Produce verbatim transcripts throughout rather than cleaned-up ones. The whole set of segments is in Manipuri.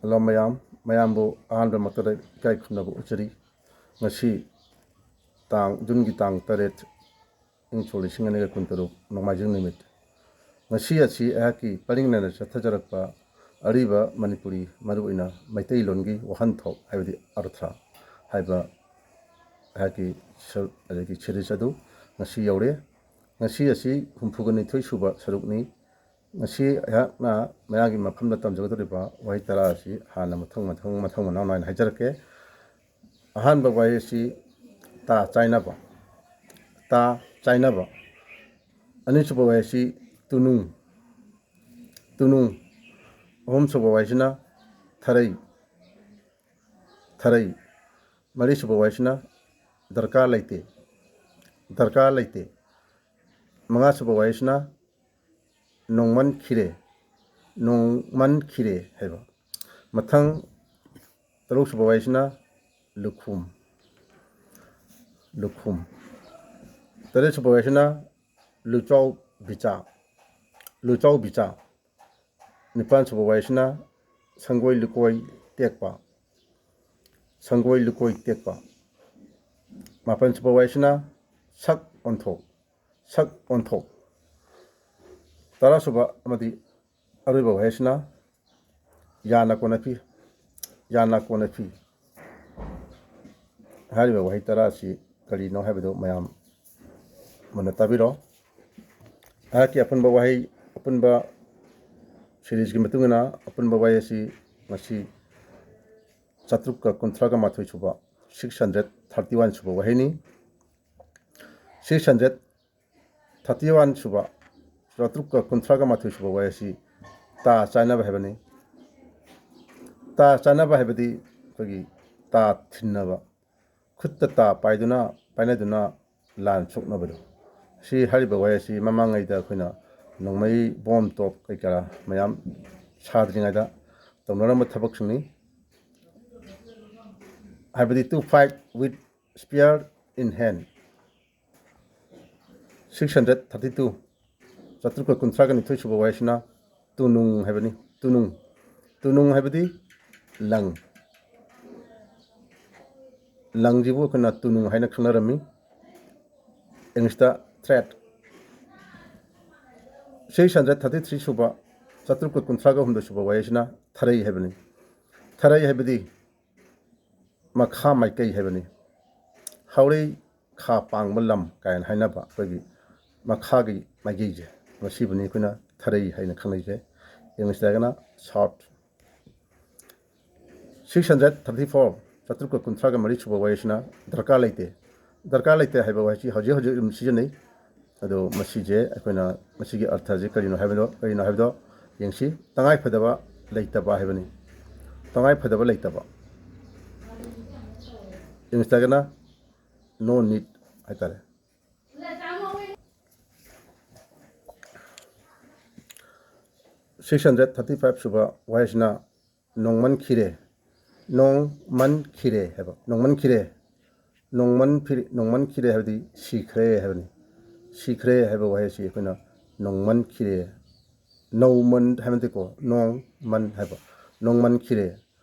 ꯍꯜꯂꯣ ꯃꯌꯥꯝ, ꯃꯌꯥꯝꯕꯨ ꯑꯍꯥꯟꯕꯃꯛꯇꯗ ꯏꯀꯥꯏ ꯈꯨꯝꯅꯕ ꯎꯠꯆꯔꯤ꯫ ꯉꯁꯤ ꯇꯥꯡ, ꯖꯨꯟꯒꯤ ꯇꯥꯡ ꯇꯔꯦꯠ, ꯏꯪ ꯁꯣꯛ ꯂꯤꯁꯤꯡ ꯑꯅꯤꯒ ꯀꯨꯟꯇꯔꯨꯛ, ꯅꯣꯡꯃꯥꯏꯖꯤꯡ ꯅꯨꯃꯤꯠ꯫ ꯉꯁꯤ ꯑꯁꯤ ꯑꯩꯍꯥꯛꯀꯤ ꯄꯔꯤꯡ ꯅꯥꯏꯅ ꯆꯠꯊꯖꯔꯛꯄ ꯑꯔꯤꯕ ꯃꯅꯤꯄꯨꯔꯤ, ꯃꯔꯨꯑꯣꯏꯅ ꯃꯩꯇꯩꯂꯣꯟꯒꯤ ꯋꯥꯍꯟꯊꯣꯛ ꯍꯥꯏꯕꯗꯤ ꯑꯔꯊ ꯍꯥꯏꯕ ꯑꯩꯍꯥꯛꯀꯤ ꯁꯔꯨꯛ, ꯑꯗꯒꯤ series ꯑꯗꯨ ꯉꯁꯤ ꯌꯧꯔꯦ꯫ ꯉꯁꯤ ꯑꯁꯤ ꯍꯨꯝꯐꯨꯒ ꯅꯤꯊꯣꯏ ꯁꯨꯕ ꯁꯔꯨꯛꯅꯤ꯫ ꯉꯁꯤ ꯑꯩꯍꯥꯛꯅ ꯃꯌꯥꯝꯒꯤ ꯃꯐꯝꯗ ꯇꯝꯖꯒꯗꯧꯔꯤꯕ ꯋꯥꯍꯩ ꯇꯔꯥ ꯑꯁꯤ ꯍꯥꯟꯅ ꯃꯊꯪ, ꯃꯊꯪ, ꯃꯊꯪ ꯃꯅꯥꯎ ꯅꯥꯏꯅ ꯍꯥꯏꯖꯔꯛꯀꯦ꯫ ꯑꯍꯥꯟꯕ ꯋꯥꯍꯩ ꯑꯁꯤ ꯇꯥ ꯆꯥꯏꯅꯕ, ꯇꯥ ꯆꯥꯏꯅꯕ꯫ ꯑꯅꯤꯁꯨꯕ ꯋꯥꯍꯩ ꯑꯁꯤ ꯇꯨꯅꯨꯡ, ꯇꯨꯅꯨꯡ꯫ ꯑꯍꯨꯝꯁꯨꯕ ꯋꯥꯍꯩꯁꯤꯅ ꯊꯔꯩ, ꯊꯔꯩ꯫ ꯃꯔꯤꯁꯨꯕ ꯋꯥꯍꯩꯁꯤꯅ ꯗꯔꯀꯥꯔ ꯂꯩꯇꯦ, ꯗꯔꯀꯥꯔ ꯂꯩꯇꯦ꯫ ꯃꯉꯥꯁꯨꯕ ꯋꯥꯍꯩꯁꯤꯅ ꯅꯣꯡꯃꯟꯈꯤꯔꯦ, ꯅꯣꯡꯃꯟꯈꯤꯔꯦ ꯍꯥꯏꯕ꯫ ꯃꯊꯪ ꯇꯔꯨꯛꯁꯨꯕ ꯋꯥꯍꯩꯁꯤꯅ ꯂꯨꯈꯨꯝ, ꯂꯨꯈꯨꯝ꯫ ꯇꯔꯦꯠꯁꯨꯕ ꯋꯥꯍꯩꯁꯤꯅ ꯂꯨꯆꯥꯎ ꯕꯤꯆꯥ, ꯂꯨꯆꯥꯎ ꯕꯤꯆꯥ꯫ ꯅꯤꯄꯥꯟꯁꯨꯕ ꯋꯥꯍꯩꯁꯤꯅ ꯁꯪꯒꯣꯏ ꯂꯨꯀꯣꯏ ꯇꯦꯛꯄ, ꯁꯪꯒꯣꯏ ꯂꯨꯀꯣꯏ ꯇꯦꯛꯄ꯫ ꯃꯥꯄꯟꯁꯨꯕ ꯋꯥꯍꯩꯁꯤꯅ ꯁꯛ ꯑꯣꯟꯊꯣꯛ, ꯁꯛ ꯑꯣꯟꯊꯣꯛ꯫ ꯇꯔꯥꯁꯨꯕ ꯑꯃꯗꯤ ꯑꯔꯣꯏꯕ ꯋꯥꯍꯩꯁꯤꯅ ꯌꯥꯅ ꯀꯣꯟꯅ ꯐꯤ, ꯌꯥꯅ ꯀꯣꯟꯅ ꯐꯤ꯫ ꯍꯥꯏꯔꯤꯕ ꯋꯥꯍꯩ ꯇꯔꯥ ꯑꯁꯤ ꯀꯔꯤꯅꯣ ꯍꯥꯏꯕꯗꯨ ꯃꯌꯥꯝ ꯃꯨꯟꯅ ꯇꯥꯕꯤꯔꯣ꯫ ꯑꯩꯍꯥꯛꯀꯤ ꯑꯄꯨꯟꯕ ꯋꯥꯍꯩ, ꯑꯄꯨꯟꯕ seriesꯀꯤ ꯃꯇꯨꯡ ꯏꯟꯅ ꯑꯄꯨꯟꯕ ꯋꯥꯍꯩ ꯑꯁꯤ ꯉꯁꯤ ꯆꯥꯇ꯭ꯔꯨꯛꯀ ꯀꯨꯟꯊ꯭ꯔꯥꯒ ꯃꯥꯊꯣꯏ ꯁꯨꯕ, six hundred thirty one ꯁꯨꯕ ꯋꯥꯍꯩꯅꯤ꯫ Six hundred thirty one ꯁꯨꯕ, ꯆꯥꯇ꯭ꯔꯨꯛꯀ ꯀꯨꯟꯊ꯭ꯔꯥꯒ ꯃꯥꯊꯣꯏ ꯁꯨꯕ ꯋꯥꯍꯩ ꯑꯁꯤ ꯇꯥ ꯆꯥꯏꯅꯕ ꯍꯥꯏꯕꯅꯤ꯫ ꯇꯥ ꯆꯥꯏꯅꯕ ꯍꯥꯏꯕꯗꯤ ꯑꯩꯈꯣꯏꯒꯤ ꯇꯥ ꯊꯤꯟꯅꯕ, ꯈꯨꯠꯇ ꯇꯥ ꯄꯥꯏꯗꯨꯅ, ꯄꯥꯏꯅꯗꯨꯅ ꯂꯥꯟ ꯁꯣꯛꯅꯕꯗꯣ꯫ ꯁꯤ ꯍꯥꯏꯔꯤꯕ ꯋꯥꯍꯩ ꯑꯁꯤ ꯃꯃꯥꯡꯉꯩꯗ ꯑꯩꯈꯣꯏꯅ ꯅꯣꯡꯃꯩ, ꯕꯣꯝ, ꯇꯣꯞ ꯀꯩꯀꯥ ꯃꯌꯥꯝ ꯁꯥꯗ꯭ꯔꯤꯉꯩꯗ ꯇꯧꯅꯔꯝꯕ ꯊꯕꯛꯁꯤꯡꯅꯤ꯫ ꯍꯥꯏꯕꯗꯤ to fight with spear in hand꯫ Six hundred thirty two, ꯆꯥꯇ꯭ꯔꯨꯛꯀ ꯀꯨꯟꯊ꯭ꯔꯥꯒ ꯅꯤꯊꯣꯏ ꯁꯨꯕ ꯋꯥꯍꯩꯁꯤꯅ ꯇꯨꯅꯨꯡ ꯍꯥꯏꯕꯅꯤ꯫ ꯇꯨꯅꯨꯡ, ꯇꯨꯅꯨꯡ ꯍꯥꯏꯕꯗꯤ ꯂꯪ꯫ ꯂꯪꯁꯤꯕꯨ ꯑꯩꯈꯣꯏꯅ ꯇꯨꯅꯨ ꯍꯥꯏꯅ ꯈꯪꯅꯔꯝꯃꯤ꯫ ꯏꯪꯂꯤꯁꯇ thread. Six hundred thirty three ꯁꯨꯕ, ꯆꯥꯇ꯭ꯔꯨꯛꯀ ꯀꯨꯟꯊ꯭ꯔꯥꯒ ꯍꯨꯝꯗꯣꯏ ꯁꯨꯕ ꯋꯥꯍꯩꯁꯤꯅ ꯊꯔꯩ ꯍꯥꯏꯕꯅꯤ꯫ ꯊꯔꯩ ꯍꯥꯏꯕꯗꯤ ꯃꯈꯥ ꯃꯥꯏꯀꯩ ꯍꯥꯏꯕꯅꯤ꯫ ꯍꯥꯎꯔꯩ ꯈꯥ ꯄꯥꯡꯕ ꯂꯝ ꯀꯥꯏꯅ ꯍꯥꯏꯅꯕ ꯑꯩꯈꯣꯏꯒꯤ ꯃꯈꯥꯒꯤ ꯃꯥꯏꯀꯩꯁꯦ, ꯃꯁꯤꯕꯨꯅꯤ ꯑꯩꯈꯣꯏꯅ ꯊꯔꯩ ꯍꯥꯏꯅ ꯈꯪꯅꯩꯁꯦ꯫ ꯏꯪꯂꯤꯁꯇ ꯍꯥꯏꯔꯒꯅ ꯁꯥꯎꯠ꯫ ꯁꯤꯛꯁ ꯍꯟꯗ꯭ꯔꯦꯠ ꯊꯥꯔꯇꯤ ꯐꯣꯔ, ꯆꯥꯇ꯭ꯔꯨꯛꯀ ꯀꯨꯟꯊ꯭ꯔꯥꯒ ꯃꯔꯤ ꯁꯨꯕ ꯋꯥꯍꯩꯁꯤꯅ ꯗꯔꯀꯥꯔ ꯂꯩꯇꯦ꯫ ꯗꯔꯀꯥꯔ ꯂꯩꯇꯦ ꯍꯥꯏꯕ ꯋꯥꯍꯩꯁꯤ ꯍꯧꯖꯤꯛ ꯍꯧꯖꯤꯛ ꯑꯗꯨꯝ ꯁꯤꯖꯤꯟꯅꯩ꯫ ꯑꯗꯣ ꯃꯁꯤꯁꯦ ꯑꯩꯈꯣꯏꯅ ꯃꯁꯤꯒꯤ ꯑꯔꯊꯁꯦ ꯀꯔꯤꯅꯣ ꯍꯥꯏꯕꯗꯣ, ꯀꯔꯤꯅꯣ ꯍꯥꯏꯕꯗꯣ ꯌꯦꯡꯁꯤ꯫ ꯇꯉꯥꯏꯐꯗꯕ ꯂꯩꯇꯕ ꯍꯥꯏꯕꯅꯤ꯫ ꯇꯉꯥꯏꯐꯗꯕ ꯂꯩꯇꯕ꯫ ꯏꯪꯂꯤꯁꯇꯒꯅ no need ꯍꯥꯏꯇꯥꯔꯦ꯫ ꯁꯤꯛꯁ ꯍꯟꯗ꯭ꯔꯦꯠ ꯊꯥꯔꯇꯤ ꯐꯥꯏꯚ ꯁꯨꯕ ꯋꯥꯍꯩꯁꯤꯅ ꯅꯣꯡꯃꯟꯈꯤꯔꯦ꯫ ꯅꯣꯡꯃꯟꯈꯤꯔꯦ ꯍꯥꯏꯕ꯫ ꯅꯣꯡꯃꯟꯈꯤꯔꯦ꯫ ꯅꯣꯡꯃꯟ ꯐꯤꯔꯦ-, ꯅꯣꯡꯃꯟꯈꯤꯔꯦ ꯍꯥꯏꯕꯗꯤ ꯁꯤꯈ꯭ꯔꯦ ꯍꯥꯏꯕꯅꯤ꯫ ꯁꯤꯈ꯭ꯔꯦ ꯍꯥꯏꯕ ꯋꯥꯍꯩ ꯑꯁꯤ ꯑꯩꯈꯣꯏꯅ ꯅꯣꯡꯃꯟꯈꯤꯔꯦ, ꯅꯧꯃꯟ ꯍꯥꯏꯕ ꯅꯠꯇꯦꯀꯣ, ꯅꯣꯡꯃꯟ ꯍꯥꯏꯕ, ꯅꯣꯡꯃꯟꯈꯤꯔꯦ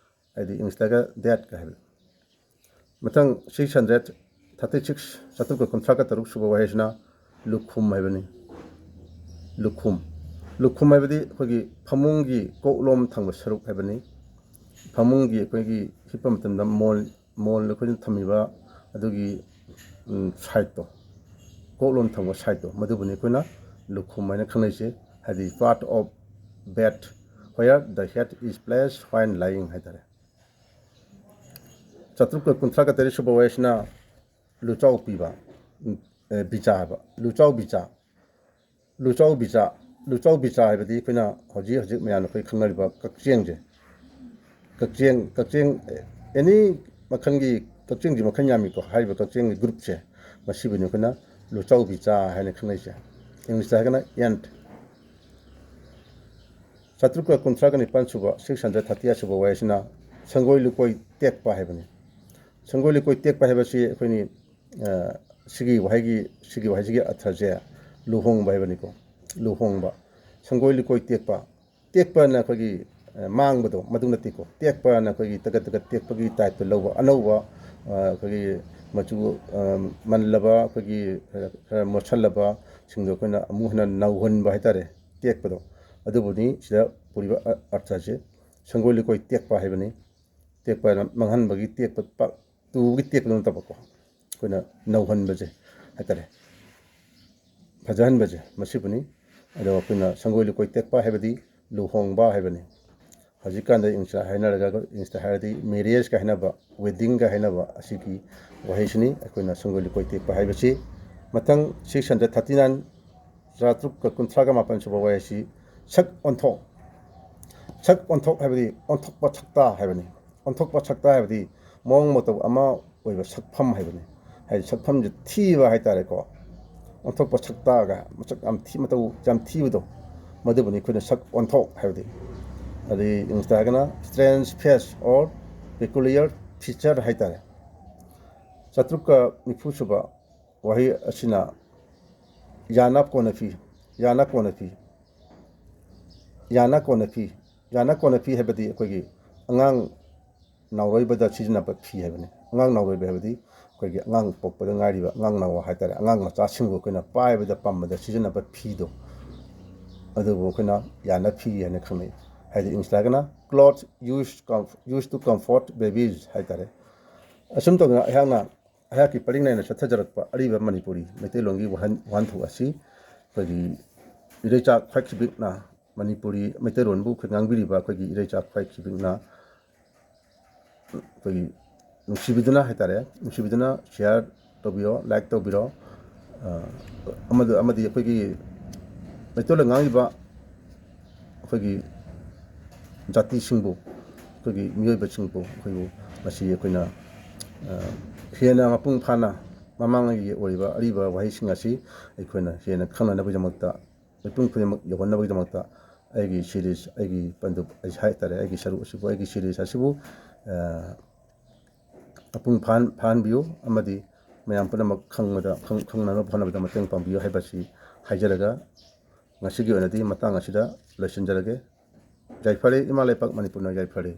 ꯍꯥꯏꯗꯤ ꯏꯪꯂꯤꯁꯇꯒ ꯗꯦꯠꯀ ꯍꯥꯏꯕ꯫ ꯃꯊꯪ ꯁꯤꯛꯁ ꯍꯟꯗ꯭ꯔꯦꯠ ꯊꯥꯔꯇꯤ ꯁꯤꯛꯁ, ꯆꯥꯇ꯭ꯔꯨꯛꯀ ꯀꯨꯟꯊ꯭ꯔꯥꯒ ꯇꯔꯨꯛ ꯁꯨꯕ ꯋꯥꯍꯩꯁꯤꯅ ꯂꯨꯈꯨꯝ ꯍꯥꯏꯕꯅꯤ꯫ ꯂꯨꯈꯨꯝ꯫ ꯂꯨꯈꯨꯝ ꯍꯥꯏꯕꯗꯤ ꯑꯩꯈꯣꯏꯒꯤ ꯐꯃꯨꯡꯒꯤ ꯀꯣꯛꯂꯣꯝ ꯊꯪꯕ ꯁꯔꯨꯛ ꯍꯥꯏꯕꯅꯤ꯫ ꯐꯃꯨꯡꯒꯤ ꯑꯩꯈꯣꯏꯒꯤ ꯍꯤꯞꯄ ꯃꯇꯝꯗ ꯃꯣꯟ, ꯃꯣꯟ ꯑꯩꯈꯣꯏꯅ ꯊꯝꯃꯤꯕ ꯑꯗꯨꯒꯤ, ꯎꯝ, ꯁꯥꯏꯠꯇꯣ, ꯀꯣꯛꯂꯣꯝ ꯊꯪꯕ ꯁꯥꯏꯠꯇꯣ, ꯃꯗꯨꯕꯨꯅꯤ ꯑꯩꯈꯣꯏꯅ ꯂꯨꯈꯨꯝ ꯍꯥꯏꯅ ꯈꯪꯅꯩꯁꯦ꯫ ꯍꯥꯏꯗꯤ part of bed where the head is placed while lying ꯍꯥꯏꯇꯥꯔꯦ꯫ ꯆꯥꯇ꯭ꯔꯨꯛꯀ ꯀꯨꯟꯊ꯭ꯔꯥꯒ ꯇꯔꯦꯠ ꯁꯨꯕ ꯋꯥꯍꯩꯁꯤꯅ ꯂꯨꯆꯥꯎ ꯄꯤꯕ, ꯎꯝ, ꯑꯦ, ꯕꯤꯆꯥ ꯍꯥꯏꯕ꯫ ꯂꯨꯆꯥꯎ ꯕꯤꯆꯥ꯫ ꯂꯨꯆꯥꯎ ꯕꯤꯆꯥ꯫ ꯂꯨꯆꯥꯎ ꯕꯤꯆꯥ ꯍꯥꯏꯕꯗꯤ ꯑꯩꯈꯣꯏꯅ ꯍꯧꯖꯤꯛ ꯍꯧꯖꯤꯛ ꯃꯌꯥꯝꯅ ꯑꯩꯈꯣꯏ ꯈꯪꯅꯔꯤꯕ ꯀꯛꯆꯦꯡꯁꯦ꯫ ꯀꯛꯆꯦꯡ, ꯀꯛꯆꯦꯡ, ꯑꯦꯅꯤ ꯃꯈꯜꯒꯤ ꯀꯛꯆꯦꯡꯁꯤ ꯃꯈꯜ ꯌꯥꯝꯃꯤꯀꯣ꯫ ꯍꯥꯏꯔꯤꯕ ꯀꯛꯆꯦꯡꯒꯤ ꯒ꯭ꯔꯨꯞꯁꯦ, ꯃꯁꯤꯕꯨꯅꯤ ꯑꯩꯈꯣꯏꯅ ꯂꯨꯆꯥꯎ ꯕꯤꯆꯥ ꯍꯥꯏꯅ ꯈꯪꯅꯩꯁꯦ꯫ ꯏꯪꯂꯤꯁꯇ ꯍꯥꯏꯔꯒꯅ ꯑꯦꯟꯠ꯫ ꯆꯥꯇ꯭ꯔꯨꯛꯀ ꯀꯨꯟꯊ꯭ꯔꯥꯒ ꯅꯤꯄꯥꯟ ꯁꯨꯕ, ꯁꯤꯛꯁ ꯍꯟꯗ꯭ꯔꯦꯠ ꯊꯥꯔꯇꯤ ꯑꯩꯠ ꯁꯨꯕ ꯋꯥꯍꯩꯁꯤꯅ ꯁꯪꯒꯣꯏ ꯂꯨꯀꯣꯏ ꯇꯦꯛꯄ ꯍꯥꯏꯕꯅꯤ꯫ ꯁꯪꯒꯣꯏ ꯂꯨꯀꯣꯏ ꯇꯦꯛꯄ ꯍꯥꯏꯕꯁꯤ ꯑꯩꯈꯣꯏꯅꯤ, ꯑ, ꯁꯤꯒꯤ ꯋꯥꯍꯩꯒꯤ, ꯁꯤꯒꯤ ꯋꯥꯍꯩꯁꯤꯒꯤ ꯑꯔꯊꯁꯦ ꯂꯨꯍꯣꯡꯕ ꯍꯥꯏꯕꯅꯤꯀꯣ꯫ ꯂꯨꯍꯣꯡꯕ꯫ ꯁꯪꯒꯣꯏ ꯂꯨꯀꯣꯏ ꯇꯦꯛꯄ꯫ ꯇꯦꯛꯄꯅ ꯑꯩꯈꯣꯏꯒꯤ, ꯑ, ꯃꯥꯡꯕꯗꯣ ꯃꯗꯨ ꯅꯠꯇꯦꯀꯣ꯫ ꯇꯦꯛꯄꯅ ꯑꯩꯈꯣꯏꯒꯤ ꯇꯒꯠ ꯇꯒꯠ ꯇꯦꯛꯄꯒꯤ ꯇꯥꯏꯞꯇ ꯂꯧꯕ, ꯑꯅꯧꯕ, ꯑ, ꯑꯩꯈꯣꯏꯒꯤ ꯃꯆꯨ, ꯑ, ꯃꯜꯂꯕ, ꯑꯩꯈꯣꯏꯒꯤ ꯈꯔ, ꯈꯔ ꯃꯣꯠꯁꯜꯂꯕꯁꯤꯡꯗꯣ ꯑꯩꯈꯣꯏꯅ ꯑꯃꯨꯛ ꯍꯟꯅ ꯅꯧꯍꯟꯕ ꯍꯥꯏꯇꯥꯔꯦ, ꯇꯦꯛꯄꯗꯣ꯫ ꯑꯗꯨꯕꯨꯅꯤ ꯁꯤꯗ ꯄꯨꯔꯤꯕ ꯑ-, ꯑꯔꯊꯁꯦ꯫ ꯁꯪꯒꯣꯏ ꯂꯨꯀꯣꯏ ꯇꯦꯛꯄ ꯍꯥꯏꯕꯅꯤ꯫ ꯇꯦꯛꯄ ꯍꯥꯏꯅ ꯃꯥꯡꯍꯟꯕꯒꯤ ꯇꯦꯛꯄ, ꯄ-, ꯇꯨꯕꯒꯤ ꯇꯦꯛꯄꯗꯣ ꯅꯠꯇꯕꯀꯣ꯫ ꯑꯩꯈꯣꯏꯅ ꯅꯧꯍꯟꯕꯁꯦ ꯍꯥꯏꯇꯥꯔꯦ, ꯐꯖꯍꯟꯕꯁꯦ ꯃꯁꯤꯕꯨꯅꯤ꯫ ꯑꯗꯣ ꯑꯩꯈꯣꯏꯅ ꯁꯪꯒꯣꯏ ꯂꯨꯀꯣꯏ ꯇꯦꯛꯄ ꯍꯥꯏꯕꯗꯤ ꯂꯨꯍꯣꯡꯕ ꯍꯥꯏꯕꯅꯤ꯫ ꯍꯧꯖꯤꯛꯀꯥꯟꯗ ꯏꯪꯂꯤꯁꯇ ꯍꯥꯏꯅꯔꯒ, ꯏꯪꯂꯤꯁꯇ ꯍꯥꯏꯔꯗꯤ ꯃꯦꯔꯤꯌꯦꯖꯀ ꯍꯥꯏꯅꯕ, ꯋꯦꯗꯤꯡꯒ ꯍꯥꯏꯅꯕ ꯑꯁꯤꯒꯤ ꯋꯥꯍꯩꯁꯤꯅꯤ ꯑꯩꯈꯣꯏꯅ ꯁꯪꯒꯣꯏ ꯂꯨꯀꯣꯏ ꯇꯦꯛꯄ ꯍꯥꯏꯕꯁꯤ꯫ ꯃꯊꯪ six hundred thirty nine, ꯆꯥꯇ꯭ꯔꯨꯛꯀ ꯀꯨꯟꯊ꯭ꯔꯥꯒ ꯃꯥꯄꯟ ꯁꯨꯕ ꯋꯥꯍꯩꯁꯤ ꯁꯛ ꯑꯣꯟꯊꯣꯛ꯫ ꯁꯛ ꯑꯣꯟꯊꯣꯛ ꯍꯥꯏꯕꯗꯤ ꯑꯣꯟꯊꯣꯛꯄ ꯁꯛꯇ ꯍꯥꯏꯕꯅꯤ꯫ ꯑꯣꯟꯊꯣꯛꯄ ꯁꯛꯇ ꯍꯥꯏꯕꯗꯤ ꯃꯑꯣꯡ ꯃꯇꯧ ꯑꯃ ꯑꯣꯏꯕ ꯁꯛꯐꯝ ꯍꯥꯏꯕꯅꯤ꯫ ꯍꯥꯏꯗꯤ ꯁꯛꯐꯝꯁꯦ ꯊꯤꯕ ꯍꯥꯏꯇꯥꯔꯦꯀꯣ꯫ ꯑꯣꯟꯊꯣꯛꯄ ꯁꯛꯇꯒ ꯃꯁꯛ ꯌꯥꯝ ꯊꯤ, ꯃꯇꯧ ꯌꯥꯝ ꯊꯤꯕꯗꯣ, ꯃꯗꯨꯕꯨꯅꯤ ꯑꯩꯈꯣꯏꯅ ꯁꯛ ꯑꯣꯟꯊꯣꯛ ꯍꯥꯏꯕꯗꯤ꯫ ꯑꯗꯩ ꯏꯪꯂꯤꯁꯇ ꯍꯥꯏꯔꯒꯅ strange face or peculiar feature ꯍꯥꯏꯇꯥꯔꯦ꯫ ꯆꯥꯇ꯭ꯔꯨꯛꯀ ꯅꯤꯐꯨ ꯁꯨꯕ ꯋꯥꯍꯩ ꯑꯁꯤꯅ ꯌꯥꯅ ꯀꯣꯟꯅ ꯐꯤ, ꯌꯥꯅ ꯀꯣꯟꯅ ꯐꯤ, ꯌꯥꯅ ꯀꯣꯟꯅ ꯐꯤ꯫ ꯌꯥꯅ ꯀꯣꯟꯅ ꯐꯤ ꯍꯥꯏꯕꯗꯤ ꯑꯩꯈꯣꯏꯒꯤ ꯑꯉꯥꯡ ꯅꯥꯎꯔꯣꯏꯕꯗ ꯁꯤꯖꯤꯟꯅꯕ ꯐꯤ ꯍꯥꯏꯕꯅꯤ꯫ ꯑꯉꯥꯡ ꯅꯥꯎꯔꯣꯏꯕ ꯍꯥꯏꯕꯗꯤ ꯑꯩꯈꯣꯏꯒꯤ ꯑꯉꯥꯡ ꯄꯣꯛꯄꯗ ꯉꯥꯏꯔꯤꯕ ꯑꯉꯥꯡ ꯅꯥꯎ ꯍꯥꯏꯇꯥꯔꯦ, ꯑꯉꯥꯡ ꯃꯆꯥꯁꯤꯡꯕꯨ ꯑꯩꯈꯣꯏꯅ ꯄꯥꯏꯕꯗ ꯄꯝꯕꯗ ꯁꯤꯖꯤꯟꯅꯕ ꯐꯤꯗꯣ, ꯑꯗꯨꯕꯨ ꯑꯩꯈꯣꯏꯅ ꯌꯥꯅ ꯐꯤ ꯍꯥꯏꯅ ꯈꯪꯅꯩ꯫ ꯍꯥꯏꯗꯤ ꯏꯪꯂꯤꯁꯇ ꯍꯥꯏꯔꯒꯅ cloth used com-, used to comfort babies ꯍꯥꯏꯇꯥꯔꯦ꯫ ꯑꯁꯨꯝ ꯇꯧꯗꯅ ꯑꯩꯍꯥꯛꯅ, ꯑꯩꯍꯥꯛꯀꯤ ꯄꯔꯤꯡ ꯅꯥꯏꯅ ꯆꯠꯊꯖꯔꯛꯄ ꯑꯔꯤꯕ ꯃꯅꯤꯄꯨꯔꯤ ꯃꯩꯇꯩꯂꯣꯟꯒꯤ ꯋꯥꯍꯟ-, ꯋꯥꯍꯟꯊꯣꯛ ꯑꯁꯤ ꯑꯩꯈꯣꯏꯒꯤ ꯏꯔꯩꯆꯥ ꯈ꯭ꯋꯥꯏꯈꯤꯕꯤꯛꯅ, ꯃꯅꯤꯄꯨꯔꯤ ꯃꯩꯇꯩꯂꯣꯟꯕꯨ ꯑꯩꯈꯣꯏ ꯉꯥꯡꯕꯤꯔꯤꯕ ꯑꯩꯈꯣꯏꯒꯤ ꯏꯔꯩꯆꯥ ꯈ꯭ꯋꯥꯏꯈꯤꯕꯤꯛꯅ ꯑꯩꯈꯣꯏꯒꯤ ꯅꯨꯡꯁꯤꯕꯤꯗꯨꯅ ꯍꯥꯏꯇꯥꯔꯦ, ꯅꯨꯡꯁꯤꯕꯤꯗꯨꯅ share ꯇꯧꯕꯤꯔꯣ, like ꯇꯧꯕꯤꯔꯣ꯫ ꯑ, ꯑꯃꯗ-, ꯑꯃꯗꯤ ꯑꯩꯈꯣꯏꯒꯤ ꯃꯩꯇꯩꯂꯣꯟ ꯉꯥꯡꯉꯤꯕ ꯑꯩꯈꯣꯏꯒꯤ ꯖꯥꯇꯤꯁꯤꯡꯕꯨ, ꯑꯩꯈꯣꯏꯒꯤ ꯃꯤꯑꯣꯏꯕꯁꯤꯡꯕꯨ, ꯑꯩꯈꯣꯏꯕꯨ ꯉꯁꯤ ꯑꯩꯈꯣꯏꯅ, ꯑ, ꯍꯦꯟꯅ ꯃꯄꯨꯡ ꯐꯥꯅ ꯃꯃꯥꯡꯉꯩꯒꯤ ꯑꯣꯏꯔꯤꯕ ꯑꯔꯤꯕ ꯋꯥꯍꯩꯁꯤꯡ ꯑꯁꯤ ꯑꯩꯈꯣꯏꯅ ꯍꯦꯟꯅ ꯈꯪꯅꯅꯕꯒꯤꯗꯃꯛꯇ, ꯃꯤꯄꯨꯝ ꯈꯨꯗꯤꯡꯃꯛ ꯌꯧꯍꯟꯅꯕꯒꯤꯗꯃꯛꯇ ꯑꯩꯒꯤ series, ꯑꯩꯒꯤ ꯄꯟꯗꯨꯞ ꯑꯩ ꯍꯥꯏꯇꯥꯔꯦ, ꯑꯩꯒꯤ ꯁꯔꯨꯛ ꯑꯁꯤꯕꯨ, ꯑꯩꯒꯤ series ꯑꯁꯤꯕꯨ, ꯑ, ꯃꯄꯨꯡ ꯐꯥꯍꯟ-, ꯐꯥꯍꯟꯕꯤꯌꯨ ꯑꯃꯗꯤ ꯃꯌꯥꯝ ꯄꯨꯝꯅꯃꯛ ꯈꯪꯕꯗ, ꯈꯪ-, ꯈꯪꯅꯅꯕ ꯍꯣꯠꯅꯕꯗ ꯃꯇꯦꯡ ꯄꯥꯡꯕꯤꯌꯨ ꯍꯥꯏꯕꯁꯤ ꯍꯥꯏꯖꯔꯒ, ꯉꯁꯤꯒꯤ ꯑꯣꯏꯅꯗꯤ ꯃꯇꯥꯡ ꯑꯁꯤꯗ ꯂꯣꯏꯁꯤꯟꯖꯔꯒꯦ꯫ ꯌꯥꯏꯐꯔꯦ, ꯏꯃꯥ ꯂꯩꯄꯥꯛ ꯃꯅꯤꯄꯨꯔꯅ ꯌꯥꯏꯐꯔꯦ꯫